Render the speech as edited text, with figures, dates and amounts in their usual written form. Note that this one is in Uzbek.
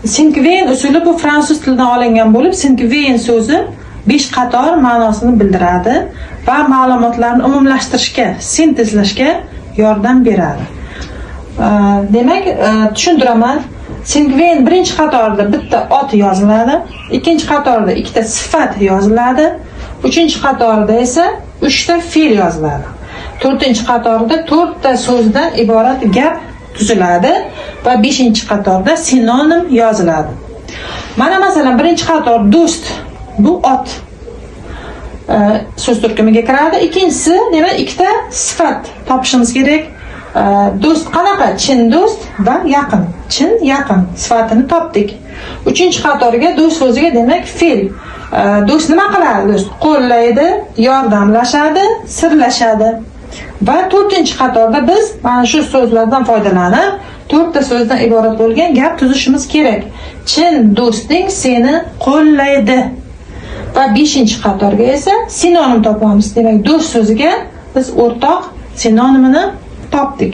Sinkveyn usuli bu fransuz tilidan olingan bo'lib, sinkveyn so'zi 5 qator ma'nosini bildiradi va ma'lumotlarni umumlashtirishga, sintezlashga yordam beradi. Demak, tushuntiraman. Sinkveyn birinchi qatorda bitta ot yoziladi, ikkinchi qatorda ikkita sifat yoziladi, uchinchi qatorda esa uchta fe'l yoziladi. To'rtinchi qatorda to'rtta so'zdan iborat gap tuziladi va beshinchi qatorda sinonim yoziladi. Mana masalan, birinchi qator do'st, bu ot so'z turkumiga kiradi. Ikkinchisi, demak, ikkita sifat topishimiz kerak. Do'st qanaqa? Chin do'st va yaqin. Chin, yaqin sifatini topdik. Uchinchi qatorga do'st so'ziga, demak, fe'l. Do'st nima qiladi? Do'st qo'llaydi, yordamlashadi, sirlashadi. Va to'rtinchi qatorda biz mana shu so'zlardan foydalanib to'rtta so'zdan iborat bo'lgan gap tuzishimiz kerak. Chin do'sting seni qo'llaydi. Va beshinchi qatorga esa sinonim topamiz. Demak, do'st so'ziga biz o'rtoq sinonimini topdik.